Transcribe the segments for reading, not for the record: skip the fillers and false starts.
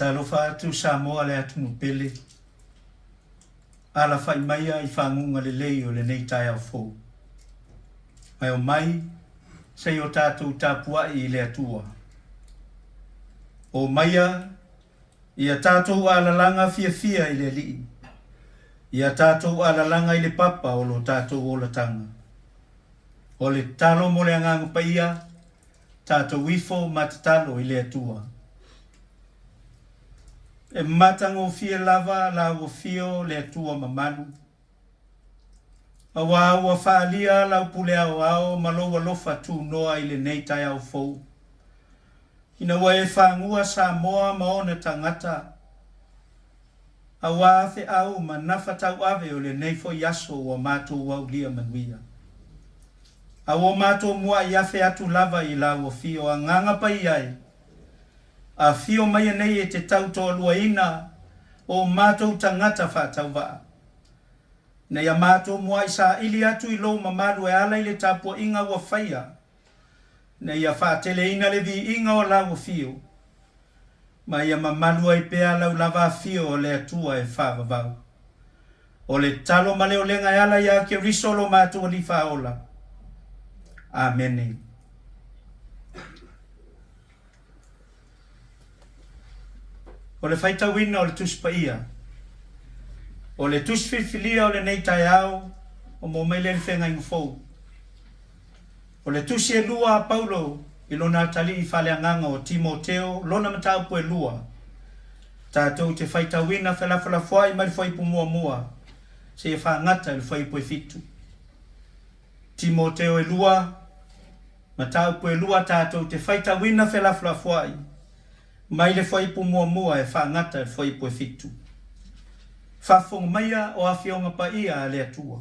Talofa atu Samoa le atunuu pele, alafai maia i faguga lelei o lenei taeao fou. Ae omai se i o tatou tapuai i le Atua. Omaia ia tatou alalaga fiafia i le Alii, ia tatou alalaga i le papa o lo tatou olataga. O le tatalo mo le Agaga Paia, tatou ifo ma tatalo i le Atua. E matagofie lava lau afio le Atua mamalu, Aua ua faaalia lau pule aoao ma lou alofa tunoa i lenei taeao fou, ina ua e fagua Samoa ma ona tagata, aua feau ma nafa tauave o lenei foi aso ua matou aulia manuia. A ua matou muai afe atu lava i lau afio Agaga Paia e, afio maia nei e te tau toaluaina o matou tagata faatauvaa. Ina ia matou muai saili atu i lou mamalu e ala i le tapuaiga ua faia, ina ia faateleina le viiga o lau afio, ma ia mamalu ai pea lau lava afio o le Atua e faavavau. O le tatalo ma le olega e ala iā Keriso lo matou Alii Faaola. Amene. O le faitauina o le Tusi Paia. O le Tusi Filifilia o lenei taeao, ua maua mai lea i le Feagaiga Fou. O le Tusi e lua a Paulo i lona atalii faaleagaga o Timoteo, lona mataupu e lua, tatou te faitauina felafolafoai mai le fuaiupu muamua seia faagata i le fuaiupu e fitu. Timoteo e lua, Mataupu e lua tatou te faitauina felafolafoai mai le fuaiupu muamua e faagata i le fuaiupu e fitu. Faafofoga maia o Afioga Paia a le Atua.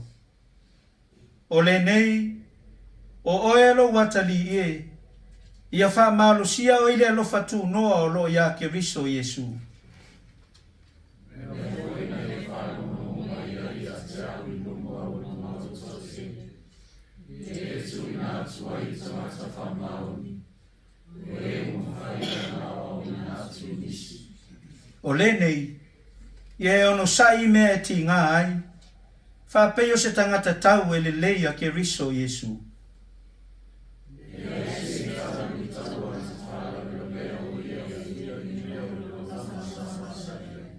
O lenei, o oe lou atalii e, ia faamalosia oe i le alofa tunoa o lo o iā Keriso Iesu. Mea foi na e faalogologo mai ai ia te au i luma o le maota tele, e tuuina atu ai i tagata faamaoni, o e ua mafai ona aoaoina atu i nisi. O lenei, ia e onosai i mea e tiga ai, faapei o se tagata tau e lelei a Keriso Iesu. E leai se tala ni taua e te faalavelavea o ia ia i mea o le olaga sa masani ai.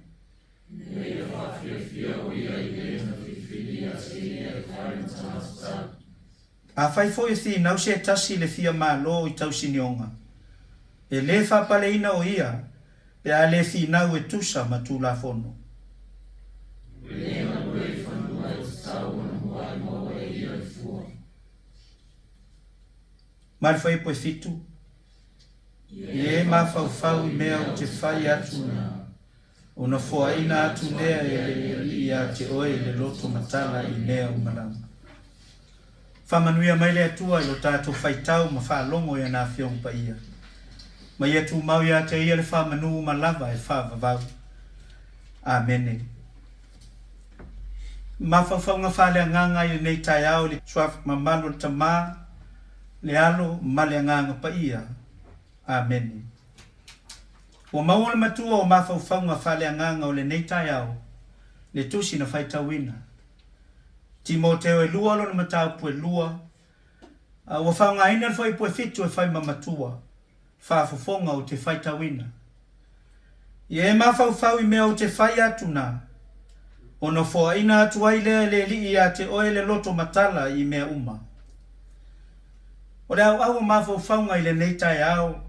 Me ia faafiafia o ia i le na filifili ia te ia e fai ma tagata tau. Afai foi e finau se tasi i le fia malo i tausinioga, e le faapaleina o ia pe a le finau e tusa ma Tulafono. E le galue i fanua e tatau ona muai maua e ia le fua. Ma le fuaiupu e fitu, I e mafaufau i mea ou te fai atu na, ona foaina atu lea e le Alii ia te oe le loto matala i mea uma lava. Faamanuia mai le Atua i lo tatou faitau ma faalogo i ana Afioga Paia. Ma ia tumau ia te Ia le faamanu uma lava e faavavau. Amene. Mafaufauga faaleagaga i lenei taeao i le Suafa mamalu o le Tama, le Alo ma le Agaga Paia. Amene. Ua maua le matua o mafaufauga faaleagaga o lenei taeao le tusi na faitauina. Timoteo e lua lona mataupu e lua, a ua faogaina le fuaiupu e fitu e fai ma matua, faafofoga ou te faitauina. Ia e mafaufau i mea ou te fai atu na, ona foaina atu ai lea e le Alii ia te oe le loto matala i mea uma. O le auau o mafaufauga i lenei taeao,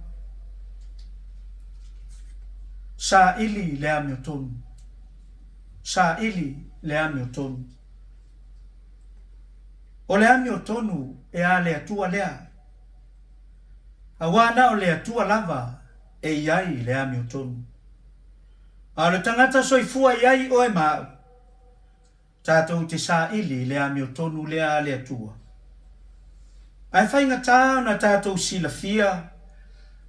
saili le amiotonu, saili le amiotonu. O le amiotonu e a le Atua lea? Aua na o le Atua lava e i ai le amiotonu. A o le tagata soifua i ai oe ma au, tatou te saili i le amiotonu lea a le Atua. Ae faigata ona tatou silafia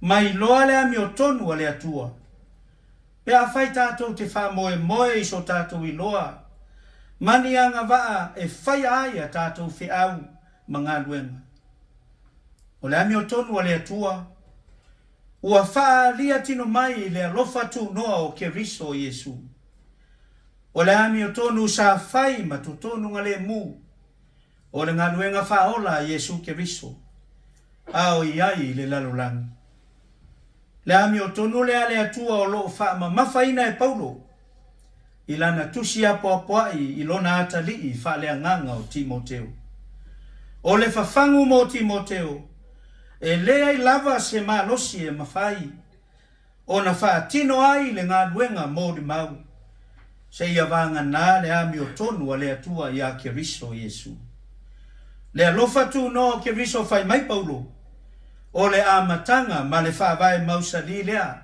ma iloa le amiotonu a le Atua, pe afai tatou te faamoemoe i so tatou iloa ma ni agavaa e faia ai a tatou feau ma galuega. O le amiotonu a le Atua, ua faaalia tino mai i le alofa tunoa o Keriso Iesu. O le amiotonu sa fai ma totonuga lemu o le galuega faaola a Iesu Keriso, a o i ai i le lalolagi. Le amiotonu lea a le Atua o lo o faamamafaina e Paulo i lana tusi apoapoai i lona atalii faaleagaga o Timoteo. O le fafagu mo Timoteo, e leai lava se malosi e mafai ona faatino ai le galuega molimau seia vagana le amiotonu a le Atua iā Keriso Iesu. Le alofa tunoa o Keriso fai mai Paulo, o le amataga ma le faavae mausali lea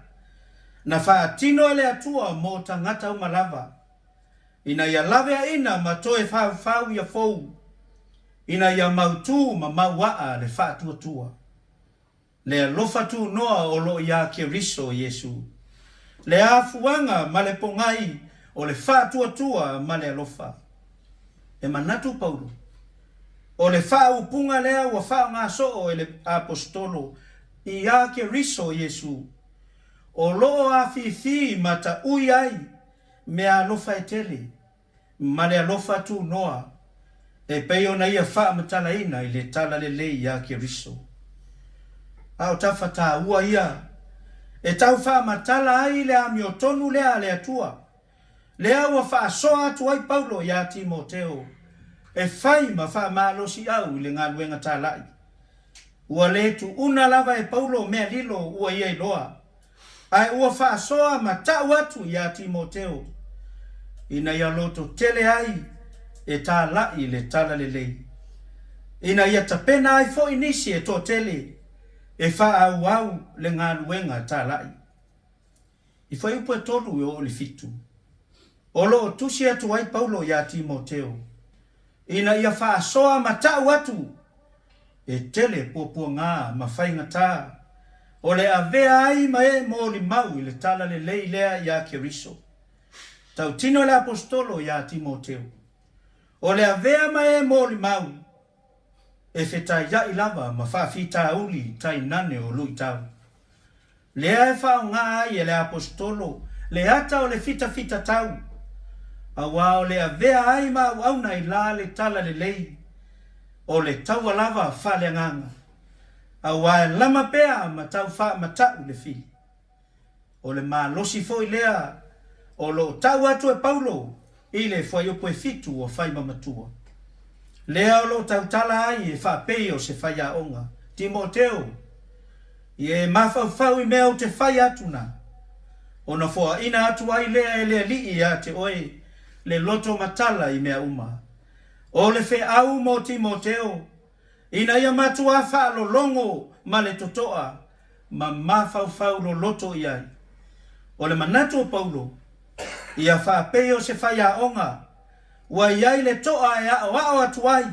na faatino e le Atua mo tagata uma lava, ina ia laveaina ma toe faufau ia fou, ina ia mautū ma mauaa le faatuatua. Le alofa tunoa o lo o iā Keriso Iesu. Le afuaga ma le pogai o le faatuatua ma le alofa. E manatu Paulo, o le faaupuga lea ua faaaoga soo e le Aposetolo iā Keriso Iesu, o lo o afifi ma taui ai meaalofa e tele, ma le alofa tunoa e pei ona ia faamatalaina i le Tala Lelei iā Keriso. A o tafa taua ia e tau faamatala ai le amiotonu lea a le Atua, lea ua faasoa atu ai Paulo iā Timoteo e fai ma faamalosiau i le galuega talai. Ua le tuuna lava e Paulo mea lilo ua ia iloa, ae ua faasoa ma ta'u atu iā Timoteo ina ia lototele ai e tāla'i le talalelei, ina ia tapena ai foi nisi e toatele e faaauau le galuega tāla'i. I fuaiupu e 3 e oo i le 7, o lo o tusi atu ai Paulo iā Timoteo ina ia faasoa ma ta'u atu e tele puapuagā ma faigata o le avea ai ma e molimau i le talalelei lea iā Keriso. Tautino le Aposetolo iā Timoteo, o le avea ma e molimau e fetaia'i lava ma faafitauli tainane o luitau. Lea e faaaoga ai e le Aposetolo le ata o le fitafitatau, auā o le avea ai ma auauna i la le talalelei o le taua lava faaleagaga, auā e lama pea ma tau faamata'u le fili. O le malosi foi lea o lo o tau atu e Paulo i le fuaiupu e 7 ua fai ma matua. Lea o lo o tautala ai e faapei o se faiaoga, Timoteo, ia e mafaufau i mea ou te fai atu na, ona foaina atu ai lea e le Alii ia te oe le loto matala i mea uma. O le feau mo Timoteo, ina ia matuā faalologo ma le totoa ma mafaufau loloto i ai. O le manatu o Paulo, ia faapei o se faiaoga ua i ai le toa e aoao atu ai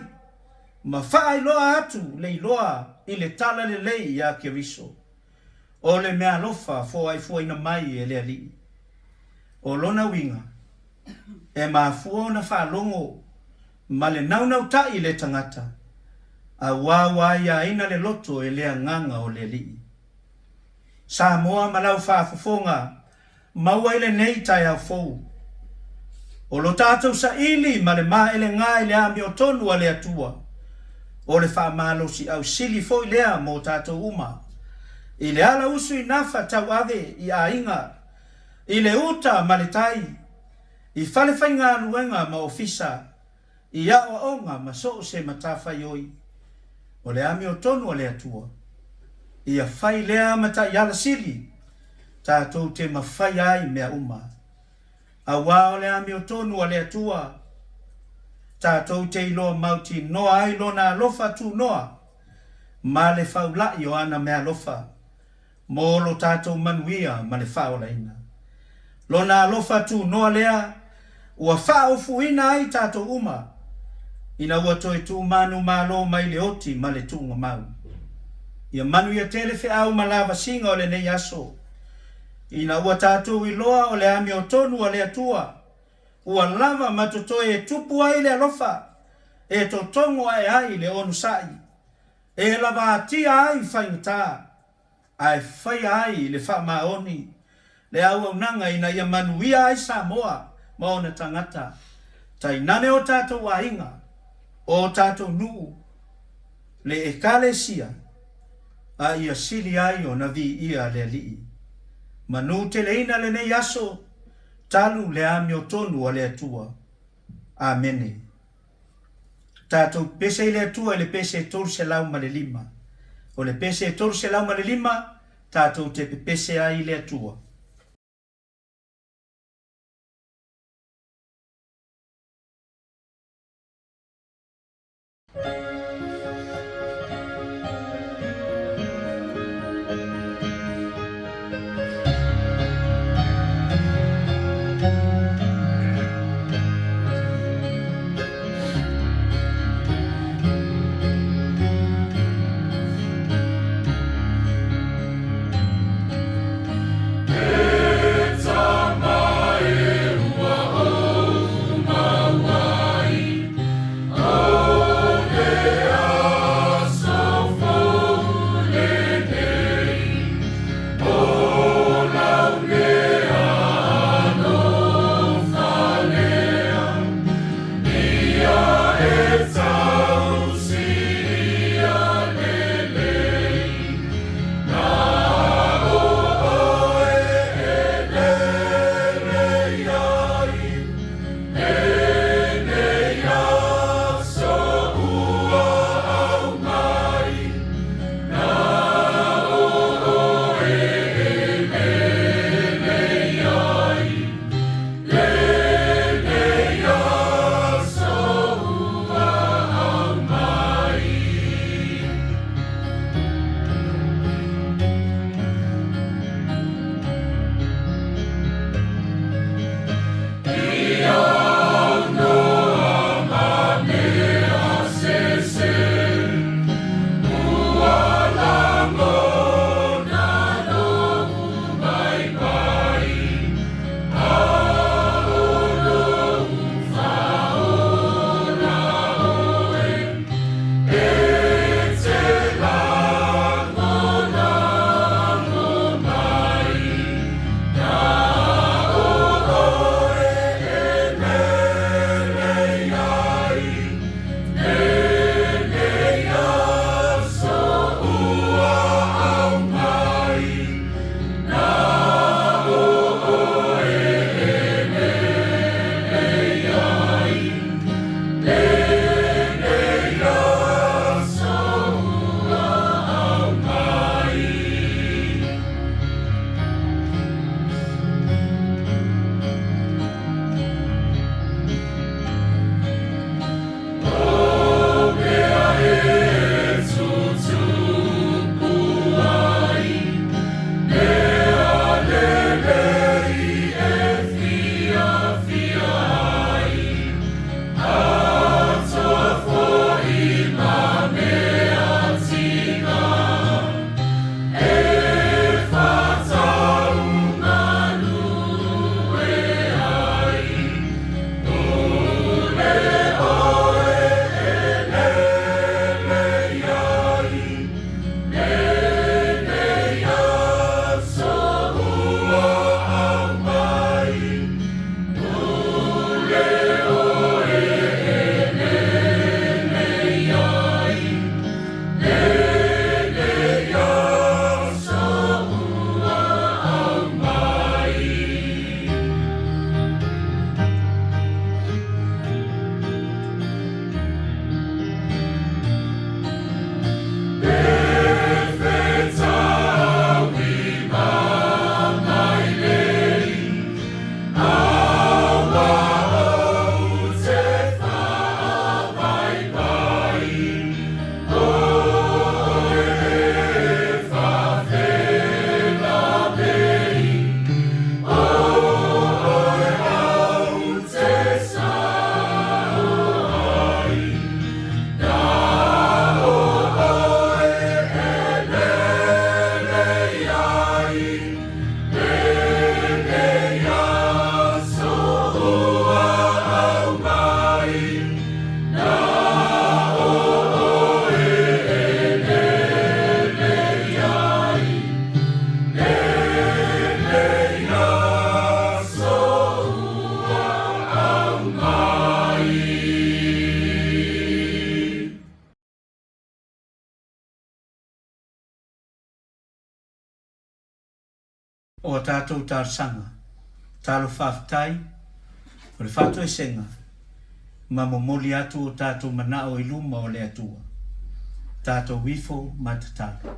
ma faailoa atu le iloa i le talalelei iā Keriso, o le meaalofa foaifuaina mai e le Alii. O lona uiga, e mafua ona faalogo ma le naunautaʻi le tagata, auā ua aiaina le loto e le agaga o le Alii. Samoa ma lau faafofoga maua i lenei taeao fou. O lo tatou saili ma le maelegā i le amiotonu a le Atua, o le faamalosiau sili foi lea mo tatou uma, i le ala usu i nafa tauave i aiga, i le uta ma le tai, i fale faigaluega ma ofisa, i aoaoga ma so o se matafaioi, o le amiotonu a le Atua, ia fai lea ma taiala sili tatou te mafaia ai mea uma. Auā o le amiotonu a le Atua, tatou te iloa mautinoa ai Lona alofa tunoa ma le faula'i o ana meaalofa mo lo tatou manuia ma le faaolaina. Lona alofa tunoa lea ua faaofuina ai tatou uma, ina ua toe tuumanumalo mai le oti ma le tuugamau. Ia manuia tele feau ma lavasiga o lenei aso, ina ua tatou iloa o le amiotonu a le Atua, ua lava ma totoe e tupu ai le alofa, e totogo ae ai le onosai, e lavatia ai faigata, ae faia ai le faamaoni le auaunaga ina ia manuia ai Samoa ma ona tagata, tainane o tatou aiga, o tatou nuu, le Ekalesia, a ia sili ai ona viia le Alii. Manuteleina lenei aso, talu le amiotonu a le Atua. Amene. Tatou pese i le Atua i le pese 305. O le pese 305, tatou te pepese ai i le Atua. O a tatou talosaga, talo faafetai, o le faatoesega, ma momoli atu o tatou manao i luma o le Atua. Tatou ifo ma tatalo.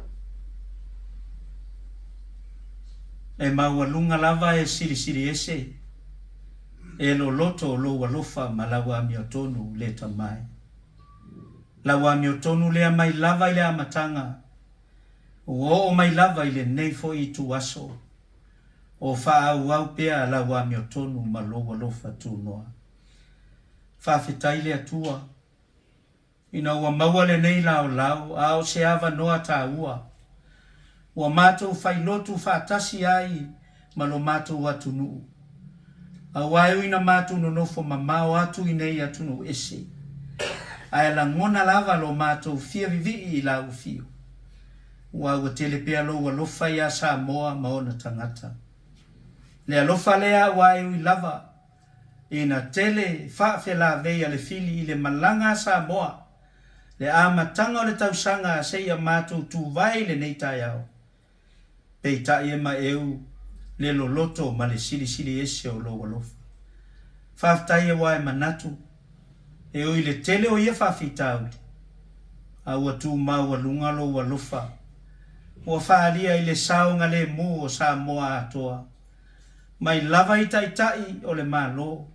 E maualuga lava e silisili ese, e loloto lou alofa ma lau amiotonu le Tama e. Lau amiotonu lea mai lava i le amataga, Ua oo mai lava i lenei foi ituaso, o faaauau pea lau amiotonu ma lou alofa tunoa. Faafetai le Atua, ina ua maua lenei laolao a o se avanoa taua, ua matou failotu faatasi ai ma lo matou atunuu, aua e ui ina matou nonofo mamao atu i nei atunuu ese, ae lagona lava lo matou fia vivii i lau afio, ua ua tele pea lou alofa iā Samoa ma ona tagata. Le alofa lea aua e ui lava ina tele faafelavei a le fili i le malaga a Samoa, le amataga o le tausaga seia matou tuvae i lenei taeao, Peitai e maeu le loloto ma le silisili ese o lou alofa. Faafetai aua e manatu, e ui i le tele o ia faafitauli, a ua tumaualuga lou alofa, ua faaalia i le saogalemu o Samoa atoa, mai lava i Taitai o le Malo,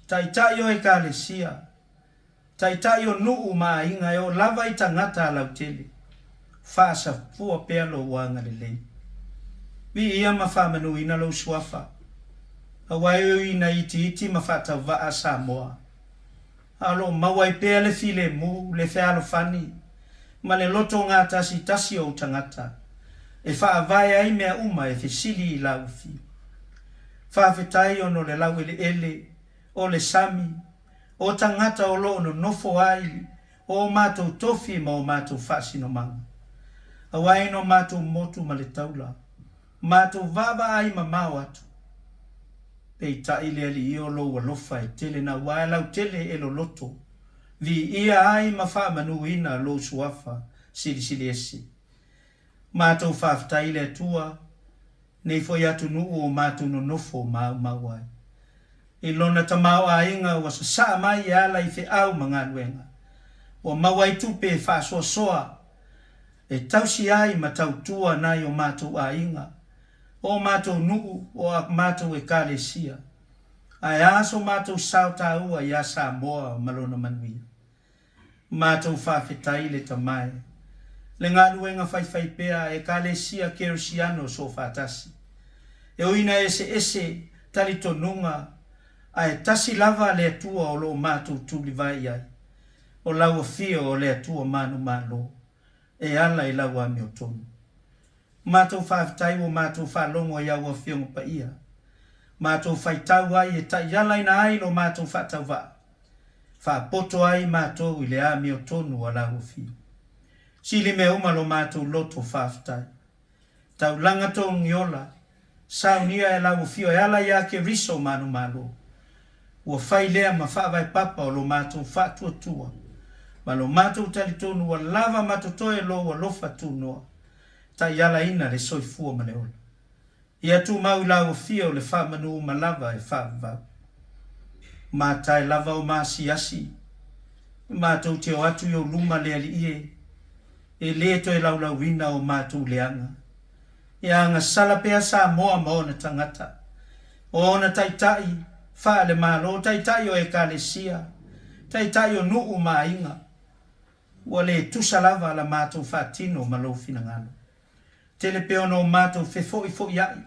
Taitai o Ekalesia, Taitai o nuu ma aiga e oo lava i tagata lautele, faasafua pea lou agalelei. Viia ma faamanuina lou suafa, aua e ui ina itiiti ma faatauvaa Samoa, a o lo o maua ai pea le filemu, le fealofani, ma le loto gatasitasi o ou tagata, e faavae ai mea uma e fesili i lau afio. Faafetai ona o le laueleele o le sami, o tagata o lo o nonofo ai o matou tofi ma o matou faasinomaga. Aua ina o matou motu ma le taula, matou vaavaai mamao atu. Peitai le Alii o lou alofa e tele naua e lautele e loloto, viia ai ma faamanuina lou suafa silisili ese. Matou faafetai i le Atua, nei foi atunuu o matou nonofo maumau ai. I lona tamaoaiga ua sasaa mai e ala i feau ma galuega, ua maua ai tupe e faasoasoa, e tausi ai ma tautua nai o matou aiga, o matou nuu, o a matou ekalesia. Ae a so matou sao taua iā Samoa ma lona manuia. Matou faafetai i le Tama e. Le galuega faifaipea a Ekalesia Kerisiano Soofaatasi. E ui ina eseese talitonuga ae tasi lava le Atua o lo o matou tulivae i ai, o lau Afio o le Atua Manumalo, e ala i lau amiotonu. Matou faafetai ua matou faalogo i au Afioga Paia. Matou faitau ai e taialaina ai lo matou faatauvaa. Faapoto ai matou i le amiotonu a lau Afio. Sili mea uma lo matou loto faafetai. Taulaga togiola, saunia e lau Afio e ala iā Keriso manumalo. Ua fai lea ma faavae papa o lo matou faatuatua ma lo matou talitonu ua lava ma totoe lou alofa tunoa. Taialaina le soifua ma le ola. Ia tumau i lau afio le faamanu uma lava e faavavau. Matae lava o maasiasi, matou te o atu i ou luma le Alii e, e le toe laulauina o matou leaga. Ia agasala pea Samoa ma ona tagata, o ona taitai faale-Malo, taitai o Ekalesia, taitai o nuu ma aiga. Ua le tusa lava la matou faatino ma lou finagalo. Tele pea ona o matou fefo'ifo'ia'i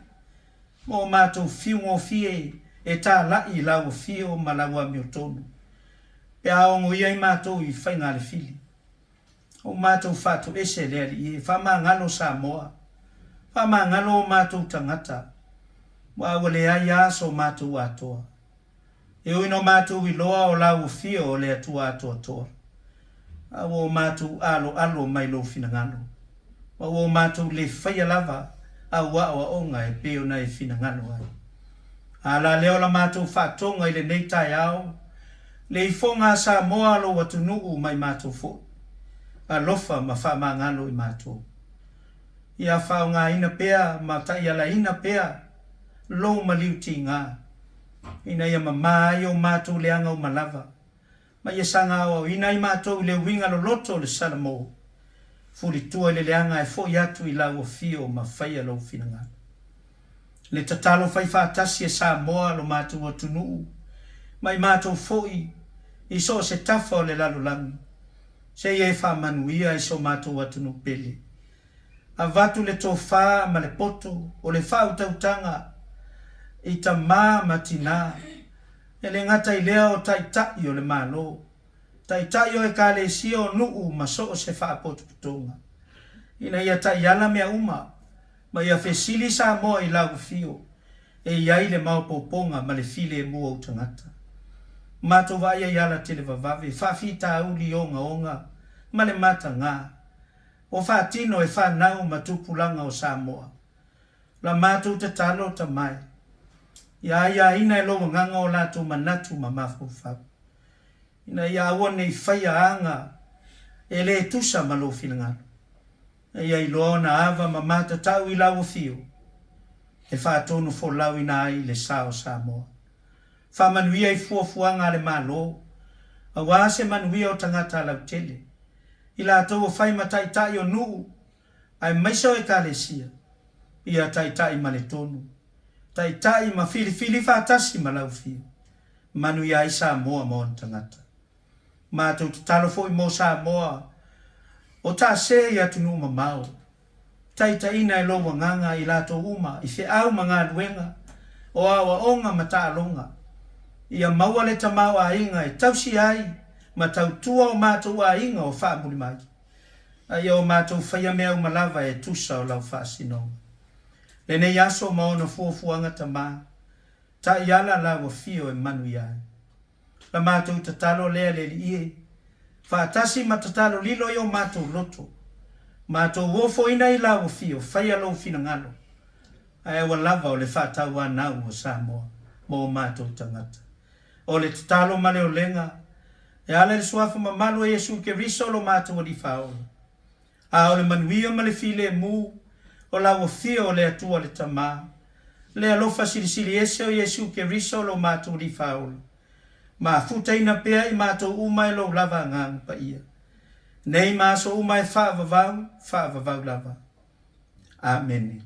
ma o matou fiugofie e tāla'i i lau afio ma lau amiotonu, pe a ogoia ai matou i faigalefili. O matou faatoese le Alii e, faamagalo Samoa, faamagalo o matou tagata, aua ua leai a so matou atoa. E ui ina matou iloa o lau afio o le Atua atoatoa, a ua o matou aloalo mai lou finagalo, ma ua o matou le faia lava au aoaoga e pei ona e finagalo ai. A la lea o la matou faatoga i lenei taeao, le ifoga a Samoa lou atunuu mai matou foi. Alofa ma faamagalo i matou. Ia faaaogaina pea ma taialaina pea lou maliu tiga, ina ia mama ai o matou leaga uma lava, ma ia saga aoaoina ai matou i le uiga loloto o le Salamo, Fulitua i le leaga ae foi atu i lau afio ma faia lou finagalo. Le tatalo fai faatasi e Samoa lo matou atunuu ma i matou foi i so o se tafa o le lalolagi, seia e faamanuia i so matou atunuu pele. Avatu le tofa ma le poto o le faautautaga i tama ma tina, e le gata i lea o taitai o le Malo, taitai o Ekalesia o nuu ma so o se faapotopotoga, ina ia taiala mea uma ma ia fesili Samoa i lau afio e i ai le maopoopoga ma le filemu o ou tagata. Matou vaaia i ala televavave, faafitauli ogaoga ma le mataga ua faatino e fanau ma tupulaga o Samoa. La matou tatalo, Tama e, ia aiaina e lou agaga o latou manatu ma mafaufau, ina ia aua ne i faia aga e le tusa ma lou finagalo, a ia iloa ona ava ma matatau i lau afio e faatonufolauina ai le sa o Samoa. Faamanuia i fuafuaga a le Malo aua se manuia o tagata lautele, i latou o fai ma taitai o nuu aemaise o Ekalesia, ia taitai ma le tonu, taitai ma filifili faatasi ma lau afio, manuia ai Samoa ma ona tagata. Matou tatalo foi mo Samoa o taase i atunuu mamao, taitaiina e lou agaga i latou uma i feau ma galuega o aoaoga ma taaloga, ia maua le tamaoaiga e tausi ai ma tautua o matou aiga o faamuli mai, a ia o matou faia mea uma lava e tusa o lau faasinoga. Lenei aso ma ona fuafuaga Tama, taiala lau afio e manuia ai. La matou tatalo lea le Alii e, faatasi ma tatalo lilo i o matou loto, matou ofoina i lau afio, faia lou finagalo, ae aua lava o le faatauanau o Samoa mo o matou tagata. O le tatalo ma le olega, e ala i le Suafa mamalu o Iesu Keriso lo matou Alii Faaola, A o le manuia ma le filemu o lau Afio o le Atua le Tama, le alofa silisili ese o Iesu Keriso lo matou Alii Faaola, mafutaina pea i matou uma e lou lava Agaga Paia, nei ma aso uma e faavavau, faavavau lava. Amene.